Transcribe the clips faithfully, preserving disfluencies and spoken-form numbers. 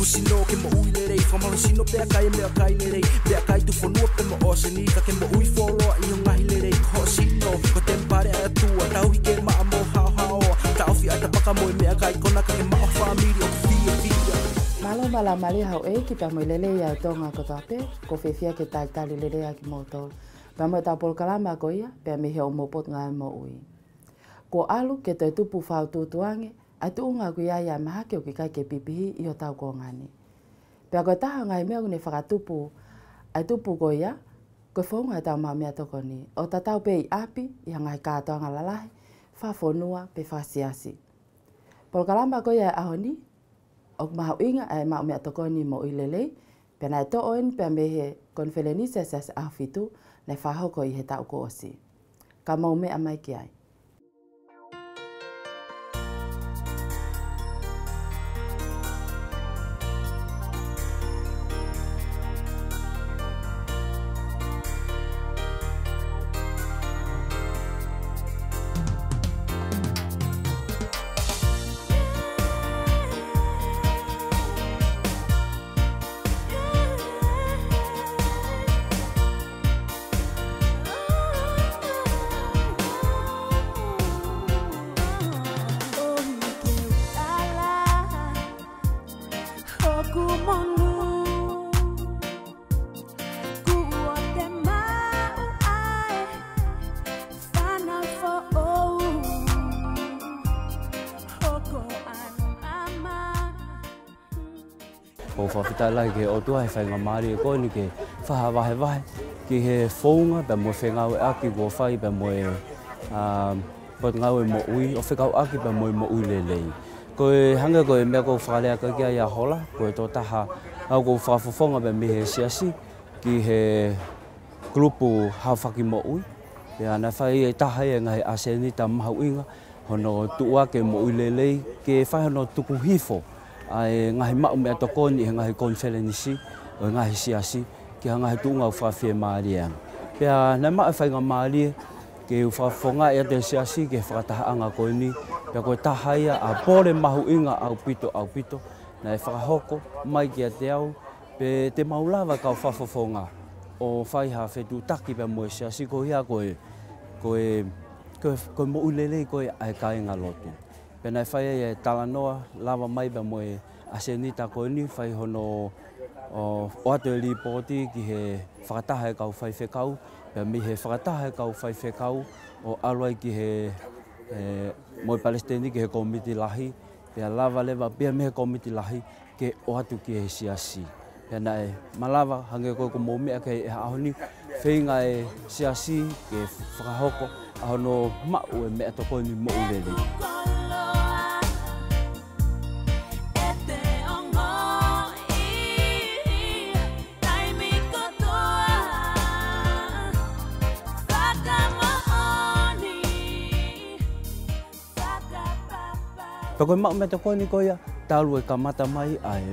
Sino ke moʻui lelei, fakamālohisino pea kai e meʻakai lelei, meʻakai tuʻufonua pea mo ʻōseni, ka ke moʻui fuoloa ʻi ho ngaahi lelei, ko hoʻo sino ko e temipale ʻa e ʻOtua, tauhi ke maʻa mo haohaoa, taʻofi ʻa e tapaka mo e meʻakai kona ka ke maʻa ho fāmili ʻoku fiefia. Mālō, mālō, mālō houʻeiki pea mo e lelei ʻa e Tonga kotoa pē, ʻoku ou fiefia ke talitali lelei ʻa kimoutolu pea mo ʻetau polokalama ko ia, pea mei he ʻOmopot Ngāue Moʻui. Kuo ʻalu ke toe tupu fakatuʻutuʻu ange ʻa e tuʻunga ʻoku ʻi ai ʻa e mahaki ʻoku ʻikai ke pipihi ʻi hotau kuonga ni. Pea ko e taha ʻo e ngaahi meʻa ʻoku ne fakatupu ʻa e tupu ko ia, ko e founga ʻetau maʻu meʻatokoni, ʻo tatau pē ʻi ʻapi, ʻi ha ngaahi kātoanga lalahi, fakafonua pe fakasiasi. Polokalama ko ia ʻo e ʻaho ni, ʻoku mahuʻinga ʻa e maʻu meʻatokoni moʻui lelei, pea naʻe toʻo eni pea mei he konifelenisi ʻa e Siasi ʻAho Fitu, naʻe fakahoko ʻi he taʻu kuo ʻosi. Ka mou meʻa mai ki ai. Hoku monū, kuo te maʻu ʻa e fānau foʻou, hoko ʻa e mama. ʻOku ou fakafetaʻi lahi ki he ʻOtua he faingamālie ko eni ke fakavahevahe ki he founga pea mo e fengāueʻaki kuo fai pea mo e, ā, Potungāue Moʻui ʻo fekauʻaki pea mo e moʻui lelei. Ko e hangē ko e meʻa ʻoku ou fakalea ki ai ʻa Hola, ko e tokotaha ʻoku ou fakafofonga pea mei he Siasi ki he kulupu Haofaki Moʻui. Pea naʻe fai ʻe taha ia e ngaahi ʻasenita mahuʻinga hono tuʻu hake e moʻui lelei, ke fai hono tuku hifo ʻa e ngaahi maʻu meʻatokoni ʻi he ngaahi konifelenisi ʻo e ngaahi siasi ki ha ngaahi tuʻunga ʻoku fakafiemālie ange. Pea naʻe maʻu e faingamālie ke u fakafofongaʻi atu e Siasi ki he fakatahaʻanga ko eni, pea ko e taha ia ʻa e pole mahuʻinga ʻaupito, ʻaupito, naʻe fakahoko mai kiate au, pe te mau lava kau fakafofonga ʻo fai ha fetuʻutaki pea mo e Siasi ko ia ko e, ko e, ko e, ko e moʻui lelei ko ia ʻa e kāingalotu. Pea naʻe fai ai e talanoa, lava mai pea mo e ʻasenita ko eni, fai hono ʻo, ʻoatu e lipooti ki he fakataha e kau faifekau, pea mei he fakataha e kau faifekau ʻo ʻalu ai ki he, e, mo e Palesiteni ki he Kōmiti Lahi, pea lava leva pea mei he Kōmiti Lahi ke ʻoatu ki he Siasi. Pea naʻe malava, hangē ko e ʻoku mou meʻa ki ai he ʻaho ni, feinga e Siasi ke fakahoko ʻa hono maʻu e meʻatokoni moʻui lelei. Pea ko e maʻu meʻatokoni ko ia, talu e kamata mai ʻa e,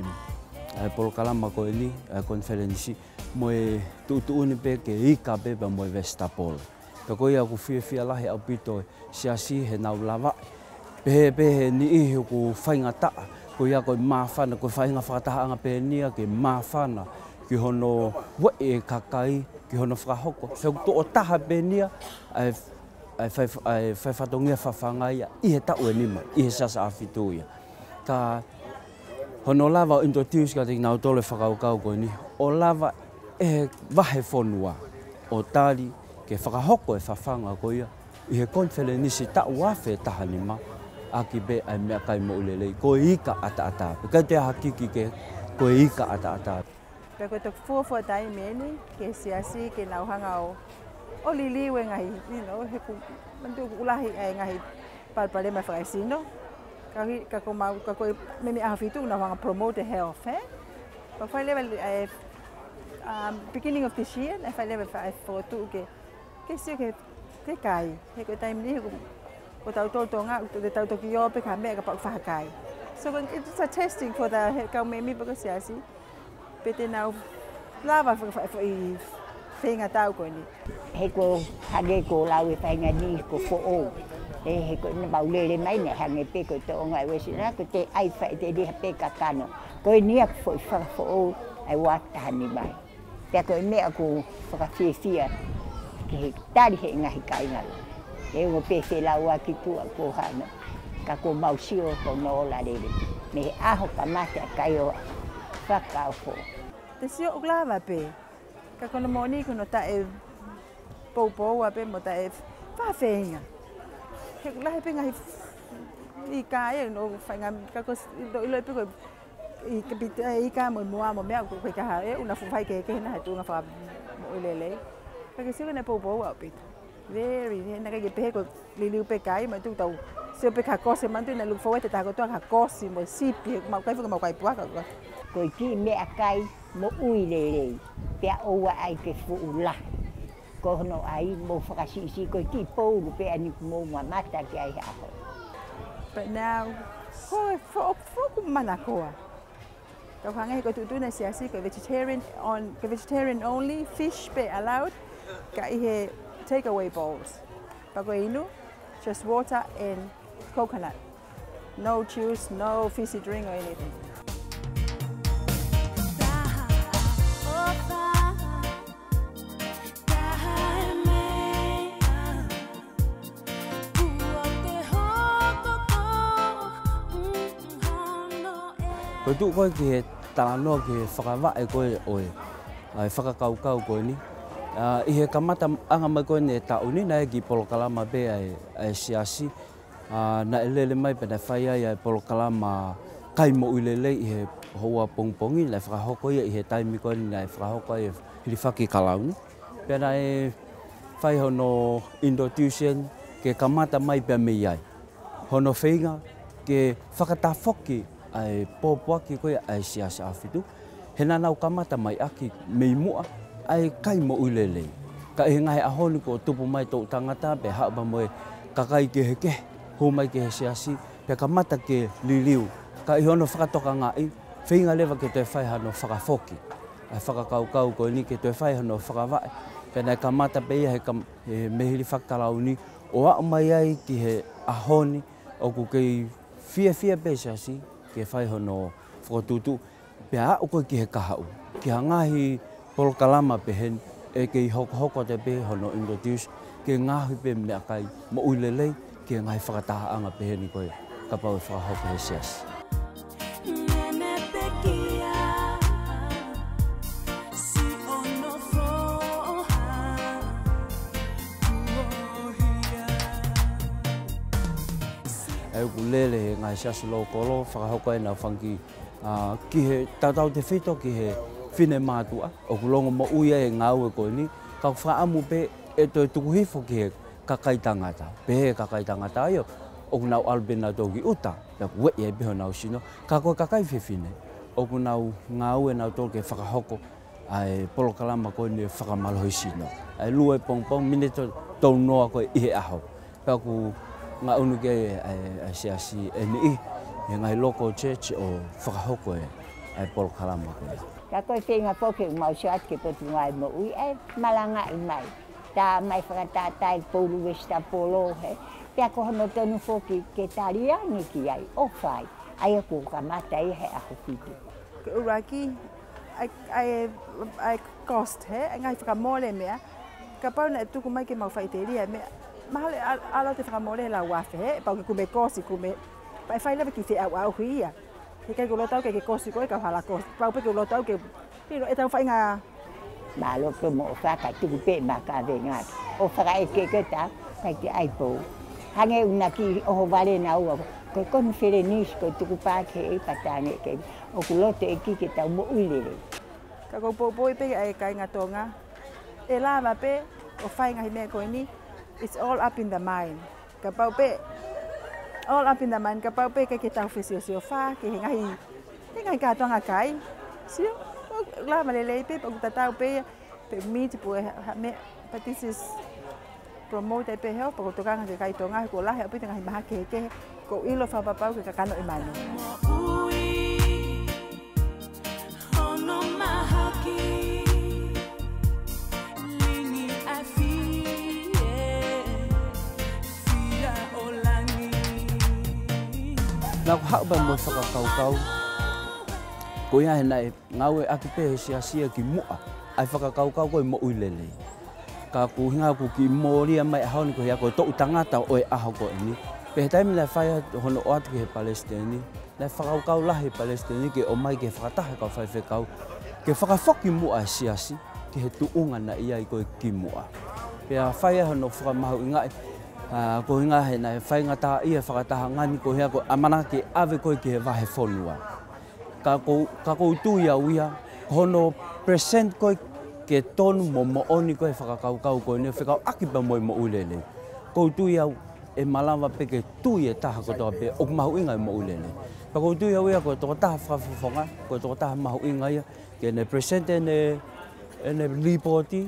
ʻa e polokalama ko eni, ʻa e konifelenisi, mo e tuʻutuʻuni pē ke ika pē pea mo e vesitapolo. Pea ko ia ʻoku fiefia lahi ʻaupito e Siasi he nau lavaʻi. Pehē pē he niʻihi ʻoku faingataʻa, ko ia ko e māfana, ko e faʻahinga fakatahaʻanga pē eni ia ke māfana ki hono ueʻi e kakai, ki hono fakahoko. He ʻoku tokotaha pē eni ia ʻa e, ʻa e fai, ʻa e fai fatongia fafanga ia ʻi he taʻu ʻe nima, ʻi he Siasi ʻAho Fitu ia. Ka hono lava ʻo introduce kiate kinautolu e fakakaukau ko eni, ʻo lava ʻe he vahefonua ʻo tali ke fakahoko e fafanga ko ia ʻi he konifelenisi taʻu ua afe taha nima, ʻaki pē ʻa e meʻakai moʻui lelei, ko e ika ʻataʻatā pē. ʻIkai toe ʻi ai ha kiki kehe, ko e ika ʻataʻatā pē. Pea ko e toki fuofua taimi eni ki he Siasi ke nau hanga ʻo, ʻo liliu e ngaahi, you know, he ʻoku, manatuʻi ʻoku lahi e ngaahi palopalema fakaesino. Ka ki, ka ko mau, ka ko e meimei ʻAho Fitu ʻoku nau hanga ʻo promote health, ē? Pea fai leva e, um, beginning of this year, naʻe fai leva e fokotuʻu ke, ke sio ki he, ki he kai. He ko e taimi ni, he ko, ko tautolu Tonga, ʻoku tau toki ō pē ki ha meʻa kapau ʻoku fai ha kai. So, it's a testing for the, he kau mēmipa ʻo e Siasi. Pe te nau lava faka-, faka-, foʻi feingatau ko eni. He ko e hangē ko e lau e faʻahinga ni ko e foʻou. ʻE, he ko ʻena mau lele mai naʻe hangē pē ko e tōʻonga ʻa e Uēsiliana, ko ʻete ʻai faʻiteliha pē kakano. Ko eni ʻoku foʻi fakafoʻou ʻa e ua taha nima. Pea ko e meʻa ʻoku fakafiefia ki he tali he ngaahi kāinga. ʻE ongo pē felauʻaki tuʻa ko hano. Ka kuo mau sio ko hono ola lelei. Mei he ʻaho kamata ʻa e kai ʻo fakaofo. Te sio ʻoku lava pē. Ka ko hono moʻoni ko hono taʻe poupou ʻa pē mo taʻe fafeinga. He ʻoku lahi pē ngaahi ika ē, no fainga, ka ko s-, ilo, ilo pē ko e ika pita, ika mo e moa mo e meʻa, ko e ika ha, ʻe ʻuna fuʻu fai kehekehe na he tuʻunga fakamoʻui lelei. Ka ke sio ko ʻene poupou ʻaupito. Very, he naʻe ʻikai ke pehē ko e liliu pē kai, mo e tuku tau. Sio pē ka kosi, manatu naʻe look forward ʻe he taha kotoa ka kosi, mo e sipi, he mau kai fuka mau kai puaka. Ko e kiʻi meʻakai moʻui lelei, pea ʻoua ʻai ke fuʻu lahi. Ko hono ʻai mou fakasiʻisiʻi, ko e kiʻi poulu pē ʻeni ʻoku mou mamata ki ai he ʻaho. But now, ko e fo-, foʻi manakoa. Kau hangē he ko e tuʻutuʻuni ʻa e siasi, ko e vegetarian on, ko e vegetarian only, fish pē allowed, ka ʻi he takeaway bowls. Pea ko e inu, just water and coconut. No juice, no fizzy drink or anything. Ko e tuʻu ko ē ki he talanoa ki he fakavaʻe ko ē ʻo e, ʻa e fakakaukau ko eni. ʻA, ʻi he kamataʻanga mai ko eni e taʻu ni naʻe kiʻi polokalama pē ʻa e, ʻa e siasi. ʻA, naʻe lele mai pea naʻe fai ai ʻa e polokalama kai moʻui lelei ʻi he houa pongipongi, naʻe fakahoko ia ʻi he taimi ko eni naʻe fakahoko ai e hilifaki kalauni. Pea naʻe fai hono introduction ke kamata mai pea mei ai. Hono feinga ke fakatafoki ʻa e pōpoaki ko ia ʻa e siasi ʻAhofitu. He naʻa nau kamata mai ʻaki mei muʻa ʻa e kai moʻui lelei. Ka ʻi he ngaahi ʻaho ni kuo tupu mai toʻutangata pea haʻu pea mo e kakai kehekehe, hū mai ki he siasi, pea kamata ke liliu. Ka ʻi hono fakatokangaʻi, feinga leva ke toe fai hano fakafoki ʻa e fakakaukau ko eni ke toe fai hano fakavaʻe. Pea naʻe kamata pē ia he kam-, he mei hilifaki kalauni, ʻo aʻu mai ai ki he ʻaho ni, ʻoku kei fiefia pē siasi ke fai hono fokotuʻutuʻu, pea aʻu ko ē ki he kahaʻu, ki ha ngaahi polokalama peheni, ʻe kei hokohoko atu pē hono introduce ki he ngaahi pē meʻakai moʻui lelei, ki he ngaahi fakatahaʻanga peheni ko ē kapau ʻe fakahoko he siasi. ʻA ia ʻoku lele he ngaahi siasi lōkolo, fakahoko ʻenau fanga kiʻi, ʻa, ki he tautautefito ki he finemātuʻa, ʻoku longomoʻui ai e ngāue ko eni, ka ʻoku fakaʻamu pē ʻe toe tuku hifo ki he kakai tangata. Pehē kakai tangata ʻa ia, ʻoku nau ʻalu pē nautolu ki ʻuta, pea ʻoku ueʻi ai pē honau sino, ka ko e kakai fefine, ʻoku nau ngāue nautolu ke fakahoko ʻa e polokalama ko eni fakamālohisino. ʻA e lue pongipongi miniti tolunoa ko ē ʻi he ʻaho. Pea ʻoku ngaʻunu ki ai ʻa e, ʻa e siasi ʻe niʻihi, he ngaahi local church ʻo fakahoko e, ʻa e polokalama ko ē. Ka ko e feinga foki ʻoku mau sio atu ki he Potungāue Moʻui ʻe malangaʻi mai. Tā mai fakatātā e poulu vesitapolo he. Pea ko hono tonu foki ke taliangi ki ai ʻo fai. ʻA ia kuo kamata ia he ʻAhofitu. Ko e ʻuluaki, ʻa e, ʻa e, ʻa e cost he, ʻa e ngaahi fakamole meʻa. Kapau naʻe tuku mai ke mau faʻiteliha meʻa. Mahalo ʻe ʻa-, ʻalu atu e fakamole he lau afe he, pau ke kumi e kosi, kumi. Pea ʻe fai leva ki he feʻauʻauhi ia. He ʻikai ke u loto au ke, ke kosi ko e kau hala kosi. Pau pē ke u loto au ke, you know, ʻetau faʻahinga. Mālō pē mo e ʻofa kae tuku pē makavenga. ʻO fakaʻekeʻeke atu, ʻikai ke ʻai pou. Hangē ʻuna kiʻi ʻohovale naua. Ko e konifelenisi, ko e tukupā ki he ʻEiki pea tānaki ke, ʻoku loto ʻEiki ke tau moʻui lelei. Ka ʻoku ou poupouʻi pē ʻa e kāinga Tonga. ʻE lava pē ʻo fai ngaahi meʻa ko eni. It's all up in the mind. Kapau pē, all up in the mind, kapau pē ke, ke tau fesiosiofaki he ngaahi, he ngaahi kātoanga kai. Sio, ʻoku lava lelei pē, pea ʻoku tatau pē ia, pē miti pē ha, ha meʻa, but this is promote ai pē he ʻoku ou tokanga ki he kakai Tonga, he kuo lahi ʻaupito e ngaahi mahaki kehekehe, ʻoku ou ʻilo fakapapau ke kakano ʻi manu. Naʻa ku haʻu pē mo e fakakaukau, ko ia he naʻe ngāueʻaki pē he siasi ia kimuʻa ʻa e fakakaukau ko e moʻui lelei. Ka ko e ʻuhinga ʻoku kiʻi mōlia mai ʻaho ni ko ia ko e toʻu tangata ʻo e ʻaho ko eni. Pea he taimi naʻe fai ai hono ʻoatu ki he palesiteni, naʻe fakakaukau lahi e palesiteni ke ʻomai ke fakataha e kau faifekau ke fakafoki muʻa e siasi ki he tuʻunga naʻe ʻi ai ko ē kimuʻa. Pea fai ai hono fakamahuʻingaʻi, ʻa, ko e ʻuhinga he naʻe faingataʻaʻia e fakatahaʻanga ni ko ia ko e ʻamanaki ke ʻave ko ē ki he vahefonua. Ka ʻoku, ka ʻoku ou tui au ia, hono present ko ē ke tonu mo moʻoni ko ē e fakakaukau ko eni fekauʻaki pē mo e moʻui lelei. ʻOku ou tui au ʻe malava pē ke tui e taha kotoa pē ʻoku mahuʻinga e moʻui lelei. Ka ʻoku ou tui au ia ko e tokotaha fakafofonga, ko e tokotaha mahuʻinga ia, ke ne present ʻene, ʻene lipooti,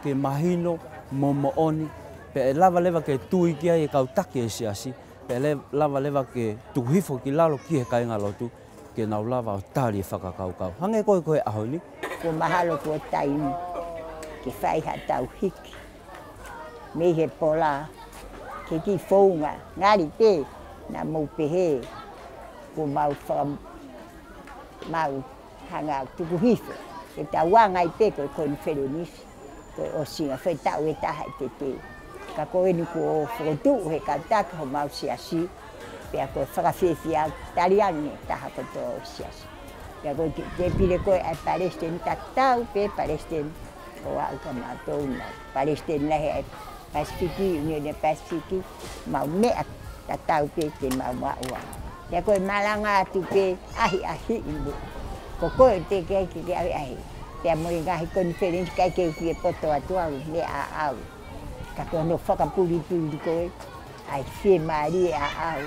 ke mahino mo moʻoni, pea ʻe lava leva ke tui ki ai e kau taki e siasi, pea ʻe lava leva ke tuku hifo ki lalo ki he kāingalotu, ke nau lava ʻo tali e fakakaukau. Hangē ko e, ko e ʻaho ni. Kuo mahalo kuo taimi ke fai haʻatau hiki mei he pola ki he kiʻi founga, ngali pē naʻa mou pehē kuo mau faka-, mau hanga tuku hifo ke tau anga ai pē ko e konifelenisi, ko e ʻosinga, fai taʻu ʻe taha ʻe tete. Ka ko eni kuo fokotuʻu he kau taki homau siasi, pea ko e fakafiefia taliange taha kotoa ʻo e siasi. Pea ko e te, tēpile ko ē ʻa e palesiteni, tatau pē palesiteni ʻo aʻu kia mautolu, palesiteni lahi ʻa e Pasifiki, ʻUnioni Pasifiki, mau meʻa tatau pē te mau maʻua. Pea ko e malanga atu pē ʻahiʻahiʻi muʻa. Ko koe te ke, ke, ke ʻahiʻahi. Pea mo e ngaahi konifelenisi ʻikai ke u fie poto atu au, meʻa ʻaʻau. Ka ko hono fakapulipuli ko ē ʻa e fiemālie ʻaʻau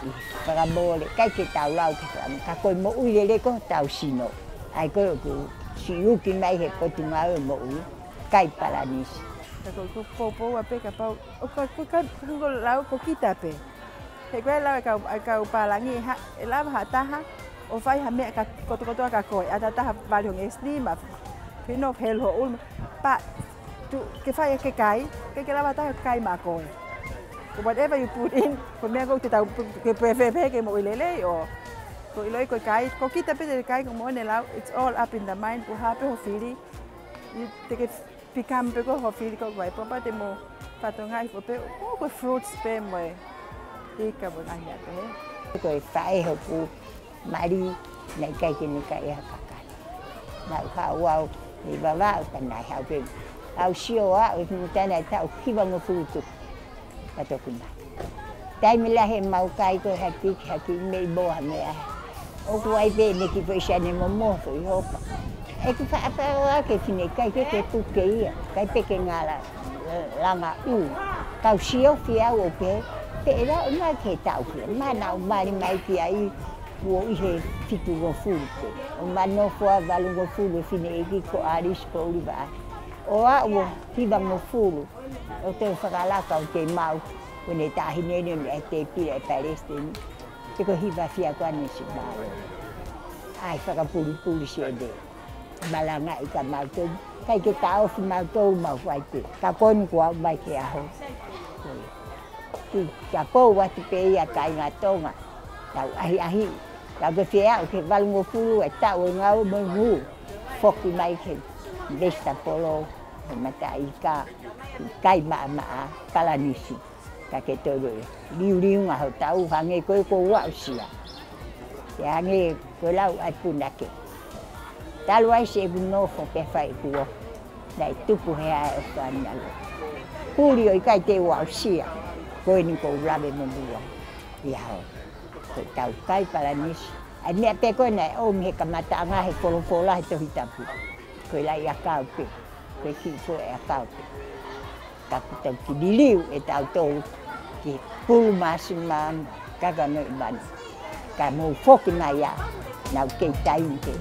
ʻi he fakamole, ʻikai ke tau lau ke fakamoʻoni. Ka ko e moʻui lelei ko hotau sino. ʻA ia ko ē ʻoku siʻi uki mai he Potungāue Moʻui, kai palanisi. Ka ko, ko, ko, ko ua pē kapau, ʻo ka, ko ka, ko lau ko kita pē. He ko e lau e kau, e kau pālangi, ʻe ha, ʻe lava ha taha ʻo fai ha meʻa ka, kotokotoa kia koe, ʻa e taha vali hongē sini, ma, pino, helu ho ʻulu, pea tuʻu ke fai ke kai, ke, ke lava ha taha ke kai maʻa koe. Ko whatever you put in, ko e meʻa ko ē te tau, ke pēfē pē ke moʻui lelei ʻo, ko e ʻiloʻi ko e kai, ko kita pē te kai, ko e moʻoni e lau, it's all up in the mind, ko e hā pē ho fili, ʻi he te ke become pē ko ē ho fili ko ē, pea pea te mo fatongia hifo pē, ko e, ko e fruits pē mo e ika mo e ngaahi meʻa pehē. Ko e faʻē hoku mali, naʻe ʻikai ke ne kai ha kakai. Naʻa ku haʻu au mei Vavaʻu pea naʻe haʻu pē au sio au e mutana e taʻu hivangofulu tupu. Ka toku mai. Taimi lahi ʻemau kai ko e hakiki, hakiki mei moa meʻa. ʻOku ʻi ai pē ʻene kiʻi foʻi siane momoho foʻi hopa. ʻEku faʻa pau ake fine kai ke ke puke ia. Kai pē ke ngala, langa ʻū. Kau siofi au ʻo pehē, pea ʻe lau mai ke tau kia. Ma naʻu mali mai ki ai, kuo ʻi he fitungofulu pē. ʻO ma nofo ai valungofulu e fineʻeiki ko Alice ko ʻUlivaʻa. ʻO aʻu ʻo hivangofulu. ʻO te fakalaka ʻo te mau, ko ʻene taʻahine ni ʻo ne ʻai tēpile ʻa e palesiteni. Te ko e hiva fia ko ane si mālō. ʻAi fakapulipuli siʻene malangaʻi kia mautolu. ʻIkai ke taʻofi mautolu mau fai pē. Ka ko eni kuo aʻu mai ki he ʻaho. Ko ia. Ki, kia pou atu pē ia kāinga Tonga. Tau ʻahiʻahi. Tau ke fie aʻu ki he valungofulu e taʻu e ngāue mo e ngū. Foki mai ki he vesitapolo. He mataʻi ika, kai maʻamaʻa, palanisi. Ka ke toe liuliunga hotau hangē ko e ko ua usia. Pea hangē ko e lau ʻa e punake. Talu ai siʻeku nofo pea fai kuo. Naʻe tupu he ʻa e fānalo. Puli ʻo ʻikai te ua usia. Ko eni ko u lave mo mua. ʻI he ʻaho. Ko e tau kai palanisi. ʻA e meʻa pē ko ē naʻe ʻomi he kamataʻanga he folofola he Tohi Tapu. Ko e laʻi ʻakau pē. Ko e kiʻi ko e ʻakau pē. Ka kuo tau kiʻi liliu ʻe tautolu ki he pulu māsima mo e kakano ʻi manu. Ka mou foki mai ā, naʻa ku kei taimi pē.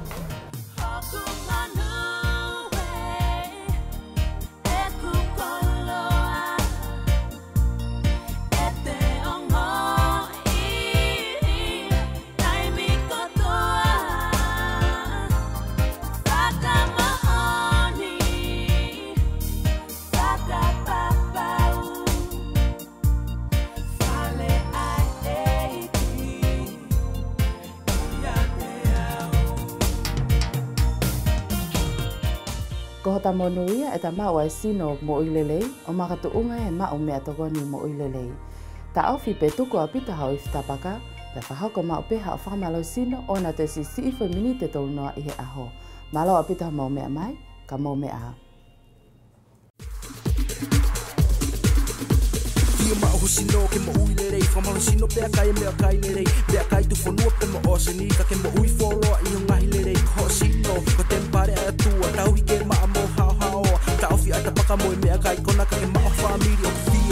Ta monūʻia ʻeta maʻu ʻa e sino moʻui lelei, ʻo makatuʻunga ʻi he maʻu meʻatokoni moʻui lelei. Taʻofi pea tuku ʻaupito haʻo ifi tapaka, pea fakahoko maʻu pē haʻo fakamālohisino ʻo ʻoua naʻa toe siʻisiʻi hifo e miniti ʻe tolu noa ʻi he ʻaho. Mālō ʻaupito hoʻomou meʻa mai, ka mou meʻa ā. Fie maʻu ho sino ke moʻui lelei, fakamālohisino pea kai e meʻakai lelei, meʻakai tuʻufonua pea mo ʻōseni, ka ke moʻui fuoloa ʻi ho ngaahi lelei. Ko hoʻo sino ko e temipale ʻa e ʻOtua, tauhi ke maʻa mo haohaoa, taʻofi ʻa e tapaka mo e meʻakai konā ka ke maʻu ha fāmili ʻoku fie